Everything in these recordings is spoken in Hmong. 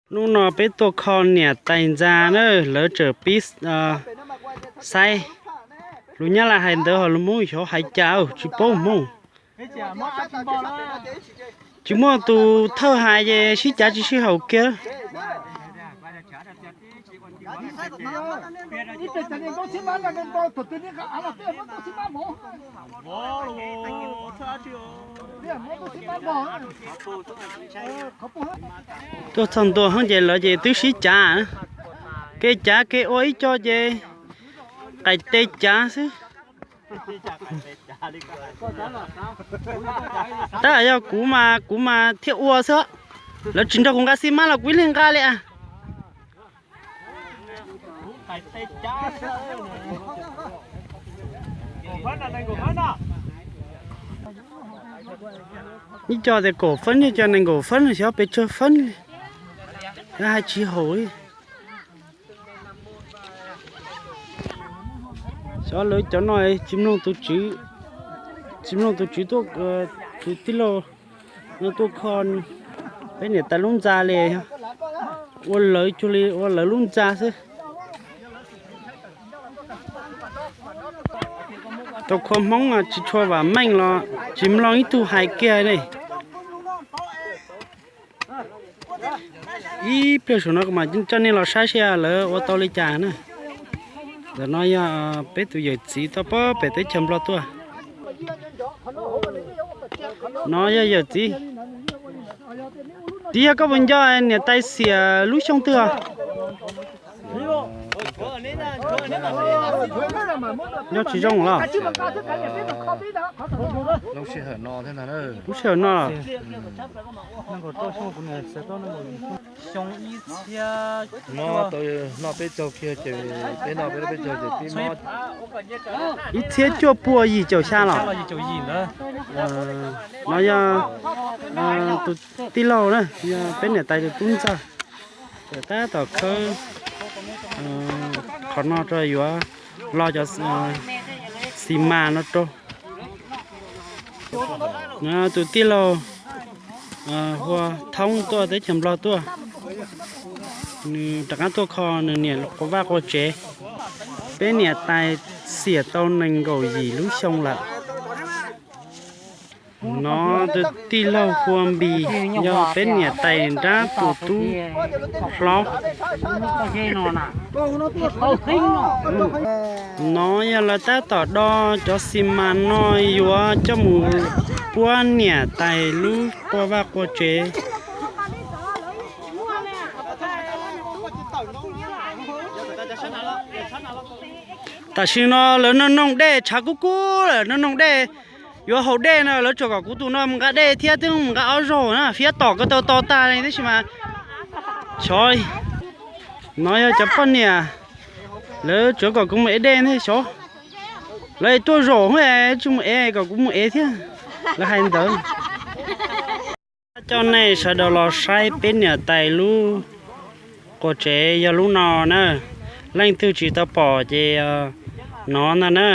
Hnub no peb tuaj kho niam tais ntxa na, lawv tseem pib xaiv. Lus Nyab Laj hais ntawd ho lus Hmoob xyov hais cas tsis paub Hmoob. Tsis muaj tus thawj hais ces sib cav tsis sib haum kiag. Tuaj txog ntua ces lawv ces twb sib cav, kev cav kev ua ib co ces qais tes cav xwb. Tab yog kuv mas kuv mas thiaj ua xwb. Lawv tsis nrog kuv nqa xi mas los kuv ib leeg nqa li. Ib co tias kaum fab, ib co nees nkaum fab, xyov pes tsawg fab li. Hais tsis haum li. Xyov lawv cov no tsis mloog tus tswv, tsis mloog tus tswv tuaj, tus tij laug no tuaj kho peb niam tais lub ntxa li, ua lawv cuag li ua lawv lub ntxa xwb. Tau kho Hmoob tsis tshua vam meej los tsis mloog ib tug hais kiag li. Ib pliag saum no kuv mam coj nej los saib seb lawv ua tau li cas na. Ntawm no yog peb tus yawm txiv tuaj pem teb chaws Nplog tuaj. No yog yawm txiv. Txiv, yog koj puas nco niam tais xiam lub xyoo twg os? Nco tsis zoo los? Lub sij hawm no los? Noj peb caug kiag ces peb noj peb lub peb caug ces pib mob. Ib txhiab cuaj pua yim caum xya los? No yog tus tij laug na, yog peb niam tais tus tub ntxawg. Tab tom khawb qhov no rau yuav lo cov xi mas no rau. Tus tij laug Hua Thoob tuaj teb chaws Nplog tuaj, nws rov qab tuaj kho nws niam quas vaj quas tsev. Peb niam tais xiam tau nees nkaum yim lub xyoo lawm. No tus tij laug Hua Npis yog peb niam tais nrab tus tub hlob. No yog lawv tab tom do cov xi mas no yuav coj mus puab niam tais lub quas vaj quas tsev. Tam sim no lawv noog noog dej tshav kub kub lawm, noog noog dej, yuav haus dej no lawv tsuas kom kuv tus no mus nqa dej thiab twb mus nqa ob zaug na, fiab tom ko taw to tag li tab sis mas xyov. No yog cov poj niam, lawv tsuas kom kuv mus ev dej thiab xyov. Lawv tuaj zaum tsis mus ev kom kuv mus ev thiab, lawv hais ntawd. Coj nej sawv daws los saib peb niam tais lub quas tsev yog lub no na. Leej twg tsis tau pom ces nov ntag na.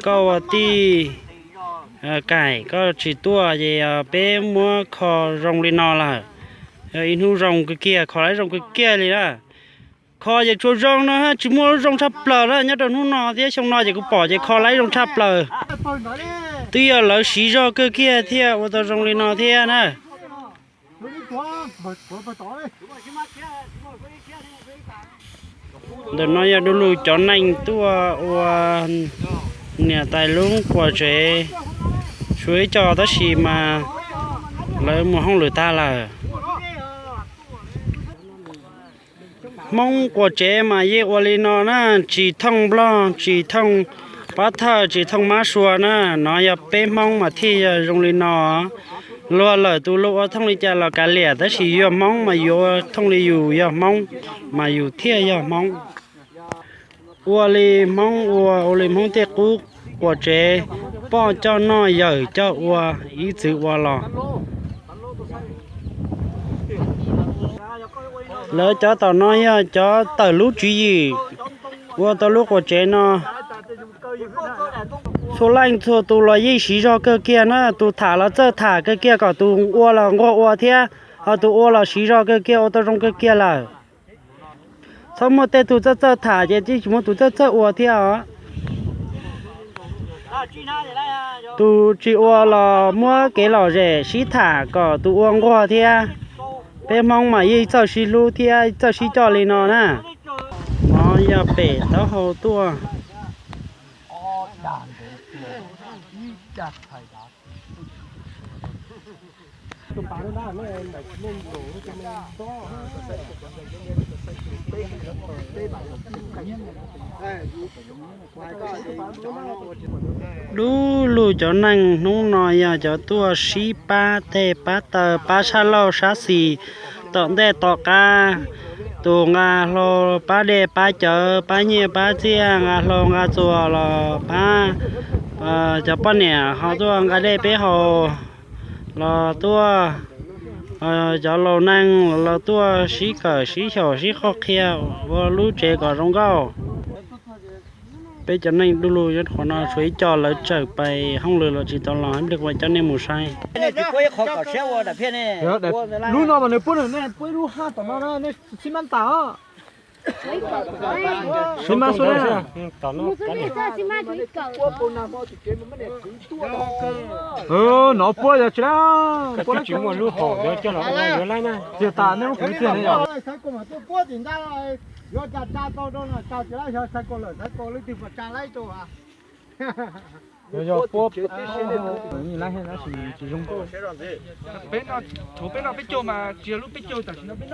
Koj ua tij Kaim, koj tsis tuaj ces peb muab kho zoo li no lawm. Yog ib hnub zoo kawg kiag, kho lawv zoo kawg kiag li na. Kho ces tsuas zoo no, tsis muaj lub zoo tshaj plaws na. Nyob rau hnub no thiab xyoo no ces kuv pom ces kho lawv zoo tshaj plaws. Twb yog lawv siv zog kawg kiag thiaj ua tau zoo li no thiab na. Ntawm no yog du lug cov neeg tuaj ua niam tais lub quas tsev, tshuav ib co tab sis mas lawv mus hauj lwm tag lawm. Hmoob quas tsev mas yeej ua li no na, tsis thooj Nplog, tsis thooj pov thawj, tsis thooj mab sua na. No yog peb Hmoob mas thiaj yog zoo li no. Luag lawm tus luag ua thooj li cas los kav liam, tab sis yog Hmoob mas yuav ua thooj li yus yog Hmoob, mas yus thiaj yog Hmoob. Ua li Hmoob ua, ua li Hmoob tej qub quas tsev, poj coj noj yawm coj ua, ib txwm ua los. Lawv cov tom no yog cov tawm lub tswv yim ua tau lub quas tsev no. Txhua leej txhua tus los yeej siv zog kawg kiag na, tus tham los txawj tham kawg kiag kom tus ua los nquag ua thiab. Ho tus ua los siv zog kawg kiag, ua tau zoo kawg kiag lawm. Txhob muaj tej tus txawj txawj tham ces tsis muaj tus txawj txawj ua thiab os. Tus tsis ua los muab kev lom zem sib tham kom tus ua nquag thiab. Peb Hmoob mas yeej txawj sib hlub thiab txawj sib coj li no na. No yog pem taub hau tuaj. Dub lug cov neeg hnub no yog cov tuaj sib pab teg pab taw pab sab laug sab xis tom ntej tom qab. Tus nqa hlo pab dej pab cawv pab nyiaj pab txiaj, nqa hlau nqa txuas los pab cov poj niam ho tuaj nqa dej peb haus los tuaj, cov laus neeg los tuaj sib kawm sib xyaum sib qhuab qhia ua lub tsev kom zoo nkauj. Peb cov neeg du lug nyob qhov no tshuav ib co lawv tsawm pais hauj lwm los tsis tau los, ib pliag kuv coj nej mus saib. Lub no mas nws puab, nej puab ib lub haj tom no, nej sib mab tas os. Sib mab xwb na. No puab yog tsis, tsis muaj lub hom yuav coj los ua yuav laib na. Txias tas nej lub kwv txiag ne yom. Xaiv kaus mas tuaj puab tim ntxa, yuav tsa tsa tau rau no tsa tsis laib, xaiv kaus lawm xaiv kaus leej twg puas tsa laib rau. Yog yog puab, tsis zoo. Peb no, tshuav peb no peb caug mas tsis yog lub peb caug tam sim no peb no.